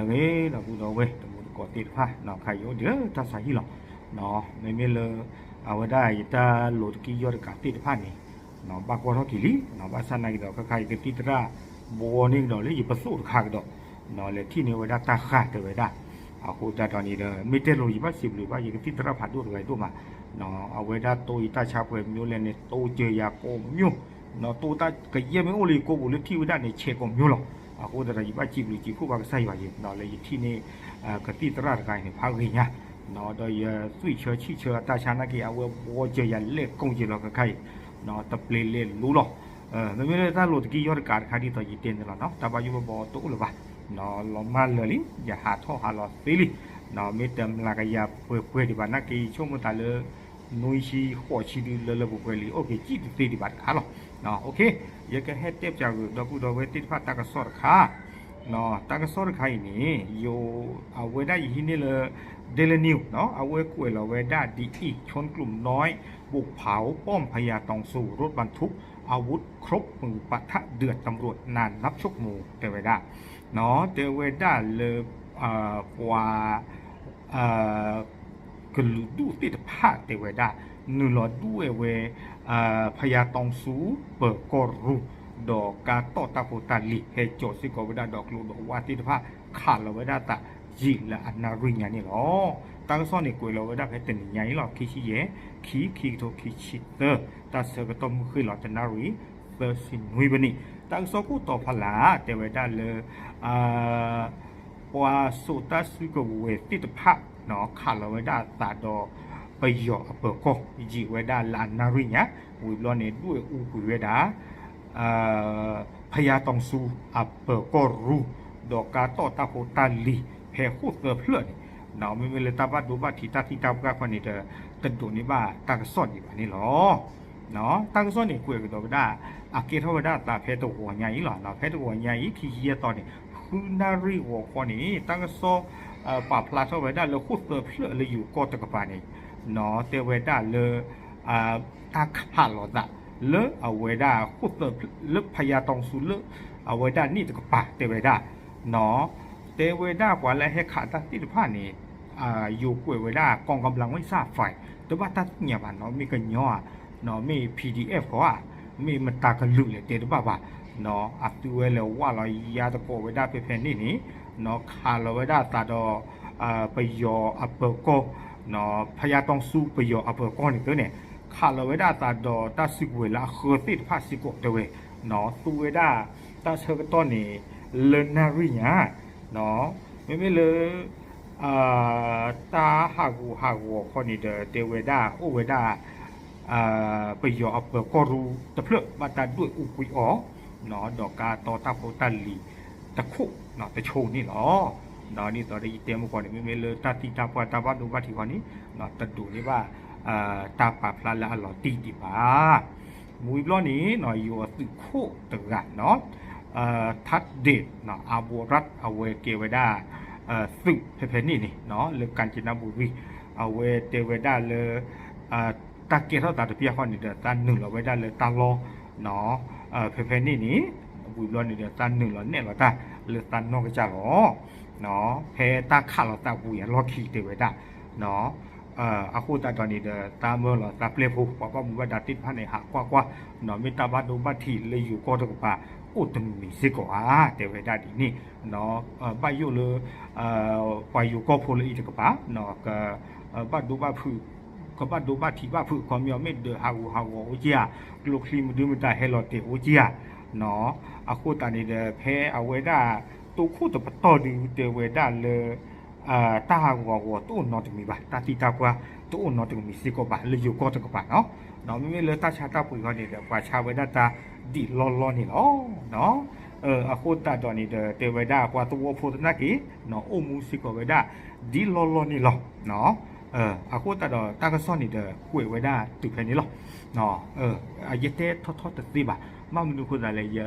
ဂ့ၤ ဒီပုၢ်ဒီဝဲၢ်တံၤသကိးသ့ၣ်တဖၣ် ခါအံၤအိၣ်ဒံးလၢတၢ်ဆါဟံၣ်လီၤ. မ့မ့ၢ်လၢ အဝဲဒၣ်ယတၢ်လိၤတက့ယီၢ်တကးသ့ၣ်တဖၣ်န့ၣ် ဘၣ်ကွၢ်ထီၣ်က့ၤလံ, ဘၣ်ဆၣ်နာ်က့ဒီး ခဲခါအံၤကသံၣ်သရၣ်ဘှီန့ၢ်ကဒီးလၢယပသိၣ်တခါကဒီး လဲၤထံၣ်န့ၢ်ဝဲဒၣ်တၢ်ဃၢ်တဲဝဲဒၣ်, အဃိသတးဒီးန့ၣ်ဒီး မ့ၢ်တဲလိၤယဘၣ်စံးဘျုးဘၣ် ယကသံၣ်သရၣ်ဖးဒိၣ်တဂၤအံၤဒိၣ်မး, အဝဲဒၣ်တိၢ်ယတၢ်ဆါပှဲၤမံၤလဲၣ်န့ၣ် တိၢ်စၢၤယၤကိးမံၤ, တိၢ်တၢ်ကယဲၢ်မ့ၢ်အိၣ်လၢယကိာ်ပူၤလၢထံၣ်ဝဲဒၣ်န့ၣ် ဆဲးကိးမံၤလီၤ. အဃိသတးဒီး ယဘၣ်စံးဘျုးစံးဖှိၣ်ဘၣ်ကစၢ်ယွၤယံၤ လၢယထံၣ်န့ၢ် ကသံၣ်သရၣ်တဂၤအံၤန့ၣ် ဖးဂ့ၤညါ, ဒီးယသွံၣ်ဆၢဆံၣ်ဆၢအတၢ်ဆါနာ်က့ အဝဲဘှီစၢၤယၤလဲၣ်ကိးက့ၤလီၤခဲခါအံၤ, တပျ့ၤလဲၤလူလီၤ. မ့မ့ၢ်လၢတၢ်လိၤတက့ယီၢ်တကးတခါဒ်သိးယတဲန့ၣ်လီၤ, တၢ်ဘၣ်ယိၣ်ဘၣ်ဘှီတအိၣ်လၢၤဘၣ်, လီၤမၢ်လၢာ်လံ, ယဟးထီၣ်ဟးလီၤသ့လံ, မ့ၢ်တမျးကယၤပှဲၤပှဲၤဒံးဘၣ်နာ်က့ ယဆိကမိၣ်သးလၢ နွံဆံဃိးဆံဒုလၢလၢပှဲၤပှဲၤလံ အိၣ်က့ၤစံၣ်တသ့ဒံးဘၣ်တခါလီၤ. ယကဟဲတဲပၠးဂ့ၤ ဒီပုၢ်ဒီဝဲၢ်သ့ၣ်တဖၣ်တၢ်ကစီၣ်တခါ, တၢ်ကစီၣ်တခါအံၤန့ၣ် ယ အဝဲဒၣ်ယဟံးန့ၢ်လၢ Daily News အဝဲကွဲးလီၤဝဲဒၣ်ဒ်အံၤ ชนกลุ่มน้อยบุกเผาป้อมพญาตองซู รถบรรทุกอาวุธครบมือปะทะเดือด ตำรวจนานนับชั่วโมง တဲဝဲဒၣ်, တဲဝဲဒၣ်လၢ ပှၤ ကလုာ်ဒူၣ်သ့ၣ်တဖၣ်တဲဝဲဒၣ် နုာ်လီၤဒွဲၣ်ဝဲ ဖယါတီဆူ ပၢၤကီၢ်ရူၢ် ဒီးကါတီၢ်တၢ်ဖိတၢ်လံၤ ဟဲစိာ်စ့ၢ်ကီးဝဲဒၣ်ဒီးကျိဒီးဝၣ်သ့ၣ်တဖၣ် ခးလီၤဝဲဒၣ်သးယံာ်လၢအနၣ်ရံၣ်ညါန့ၣ်လီၤ. တၢ်ကစီၣ်န့ၣ်ကွဲးလီၤဝဲဒၣ်ဖဲတနံၤညါအံၤလီၤ ခံဆံယဲၢ် ခံ ခံကထိခံဆံသၢ တၢ်ဆၢကတီၢ်မုၢ်ဃ့ၢ်လီၤတနၣ်ရံၣ် သၢဆံနွံမံးနံး တၢ်ကစီၣ်ခိၣ်တီဖီလာ် တဲဝဲဒၣ်လၢ ပှၤစိာ်တၢ်စုကဝဲၤသ့ၣ်တဖၣ် ခးလီၤဝဲဒၣ်အသးဒီး ပယီၤအပၢၤကီၢ် ယံာ်ဝဲဒၣ်လၢအနၣ်ရံၣ်ညါ ဝံၤဘျီန့ၣ် ဒွဲၣ်အူကွံာ်ဝဲဒၣ် ဖယါတီဆူ အပၢၤကီၢ်ရူၢ် ဒီးကါတီၢ်တၢ်ဖိတၢ်လံၤ ဖဲဃိၣ်သၢဖျၢၣ်န့ၣ် မ့မ့ၢ်လၢတၢ်ဘၣ်ဒိဘၣ်ထံးတၢ်သံတၢ်ပှၢ်ခီန့ၣ်ဒီး တဒိးန့ၢ်ဘၣ်တၢ်ကစီၣ်ဒံးဘၣ်န့ၣ်လီၤ. တၢ်ကစီၣ်န့ၣ်ကွဲးကဒီးဝဲဒၣ် အကဲထီၣ်ဝဲဒၣ်အသးဖဲတဂီၤညါအံၤလီၤ. ဖဲတဂီၤညါအံၤ ခံဆံယဲၢ်သီန့ၣ် ဃုနၣ်ရံၣ်ဂီၤခီန့ၣ် တၢ်ကစီၣ် ပာ်ဖျါထီၣ်ဝဲဒၣ်လၢဃိၣ်သၢဖျၢၣ်လၢယိၤကီၢ်တကပၤန့ၣ် တဲဝဲဒၣ်လၢ တၢ်ခးလီၤသး လၢအဝဲဒၣ်ဃိၣ်သၢဖျၢၣ် လၢဖယါတီဆူလၢ အဝဲဒၣ်န့ၣ်တကပၤတဲဝဲဒၣ် တဲဝဲဒၣ်ပှၤလၢဟဲခးတၢ်သ့ၣ်တဖၣ်န့ၣ် ယိၤကွဲးဝဲဒၣ် กองกำลังวิสาหกิจ တဘၣ်တၢ်သ့ၣ်ညါဘၣ်နီၤ မ့ၢ်ကညီဧါ မ့ၢ် PDF ဧါ မ့ၢ်မတၤကလုာ်လဲၣ်တဲတဘၣ်ဘၣ် အသုဝဲလဲၤဝၢ်လီၤယါသကိးဝဲဒၣ်ဖဲဖဲန့ၣ်န့ၣ် ခးလီၤဝဲဒၣ်အသးဒီး ပယီၤအပၢၤကီၢ် ဖယါတီဆူပယီၤအပၢၤကီၢ်န့ၣ်သ့န့ၣ် ခးလီၤဝဲဒၣ်အသးဒီးတၢ်စုကဝဲၤလၢအဃၢသ့ၣ်တဖၣ်စ့ၢ်ကီးတဲဝဲ သူဝဲဒၣ်တၢ်ဆၢကတီၢ်န့ၣ် လၢနၣ်ရံၣ်ညါ မ့မ့ၢ်လၢ တၢ်ဟးဂူာ်ဟးဂီၤခီန့ၣ်ဒီး တဲဝဲဒၣ်အိၣ်ဝဲဒၣ် ပယီၤအပၢၤကီၢ်ရူၢ်တဖျၢၣ် ဘၣ်တၢ်ဒွဲၣ်အူကွံာ်အီၤ ဒီးကါတီၢ်တၢ်ဖိတၢ်လံၤတခိၣ်တဆိန့ၣ်လီၤ. ဒ်သိးဒီးယတဲမုၢ်ကီၢ်န့ၣ် မ့မ့ၢ်လၢတၢ်သံတၢ်ပှၢ်တၢ်ဘၣ်ဒိဘၣ်ထံးခီန့ၣ် တဒိးန့ၢ်ဘၣ် တၢ်ပာ်ဖျါလၢအလီၤတံၢ်ဒံးဘၣ် ဝံၤဘျီန့ၣ် ယိၤအသုးခိၣ်တဂၤ ထးဒ့း အဘိရၣ် အဝဲကဲဝဲဒၣ် သုးဖဲဖဲန့ၣ်န့ၣ် လၢကၣ်စနဘူရံ အဝဲတဲဝဲဒၣ်လၢ တၢ်ကဲထီၣ်သးတပျၢ်ဃီန့ၣ်ဒီး သးနုာ်လီၤဝဲဒၣ်လၢတၢ်လီၢ် ဖဲဖဲန့ၣ်န့ၣ် ဝံၤဘျီန့ၣ်ဒီး သးနုာ်လီၤနဲၣ်လီၤတၢ်လၢသးနီၢ်ကစၢ်လီၤ. ဖဲတၢ်ခးလီၤသးဝံၤအလီၢ်ခံတဲဝဲဒၣ် အဃိသတးဒီးန့ၣ်ဒီး သးမၢလီၤသးပျဲၢ်ဖိ ပှၤဘၣ်မူဘၣ်ဒါသ့ၣ်တဖၣ်န့ၣ် ဟးကွၢ်ကွၢ် မ့ၢ်တၢ်ဘၣ်ဒိဘၣ်ထံးလၢယိၤကီၢ်တကပၤ အိၣ်တမံၤစ့ၢ်ကီးဧါ တဲဝဲဒၣ်ဒ်န့ၣ် ဘၣ်ယိၣ်လၢ ပှၤယိၤကီၢ်ဖိလၢအံၤတကပၤ က ဘၣ်ဒိဘၣ်ဖုး ကဘၣ်ဒိဘၣ်ထံးဘၣ်ဖုး ခီပညီမ့ၢ်ဒၢးဟးဂူာ်ဟးဂီၤအိၣ်က့ဧါ ကျိချံမဒုမတၤဟဲလီၤတဲာ်အိၣ်က့ဧါ အဃိသတးန့ၣ်ဒီး ဖဲအဝဲဒၣ် တိခိၣ်တပတီၢ်ဒုတဲဝဲဒၣ်လၢ တၢ်ဟးဂူာ်ဟးဂီၤတအိၣ်နီတမံၤဘၣ် တၢ်သံတၢ်ပှၢ် တအိၣ်နီတမံၤစ့ၢ်ကီးဘၣ် လၢယိၤကီၢ်တကပၤနီၤ မ့မ့ၢ်လၢတၢ်ဆါတၢ်ပှ့ၤခီန့ၣ်ဒီး ပှၤဆါဝဲဒၣ်တၢ်ဒ်လီၢ်လီၢ်န့ၣ်လီၤ. အဃိသတးဒီးန့ၣ်ဒီး တဲဝဲဒၣ်ပှၤသဝီဖိသနာ်က့ အိၣ်မူစ့ၢ်ကီးဝဲဒၣ် ဒ်လီၢ်လီၢ်န့ၣ်လီၤ. အဃိသတးဒီးတၢ်ကစီၣ်န့ၣ်ဒီး ကွဲးဝဲဒၣ်တုၤဖဲန့ၣ်လီၤ. ယတဲထီထီတသ့ဘၣ် ဘၣ်မနုၤအဃိသတးလဲၣ် ယ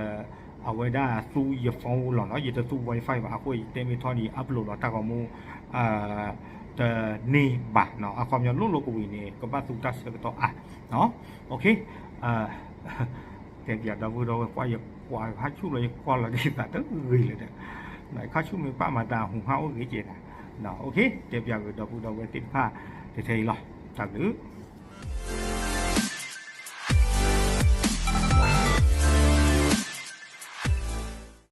အဝဲဒၣ်သူယ phone လီၤနီၤ ယတသူ Wi-Fi ဘၣ် အဃိယတဲမ့ၢ်ထီၣ်န့ၣ် upload လီၤတၢ်ဂီၤမူ တန့ၢ်ဘၣ်နီၤ အခီပညီလိၣ်လိၣ်ကဝံၤန့ၣ် ကဘၣ်သူတၢ်ဆၢကတီၢ်အါ တဲပၠးဒီပုၢ်ဒီဝဲၢ် ကွၢ်ယကွၢ်ဟးဆူၣ်လီၤ ယကွၢ်လီၤဒ်သးတဂ့ၤလၢၤဒီး ခါဆူမဲာ်ပၢ်မၤတၢ်ဟူးဟးအိၣ်ဂ့ၤကဲနၤ, တဲပၠးကဒီပုၢ်ဒီဝဲၢ်သ့ၣ်တဖၣ် ထဲထဲအံၤလီၤ. တၢ်ဘျုး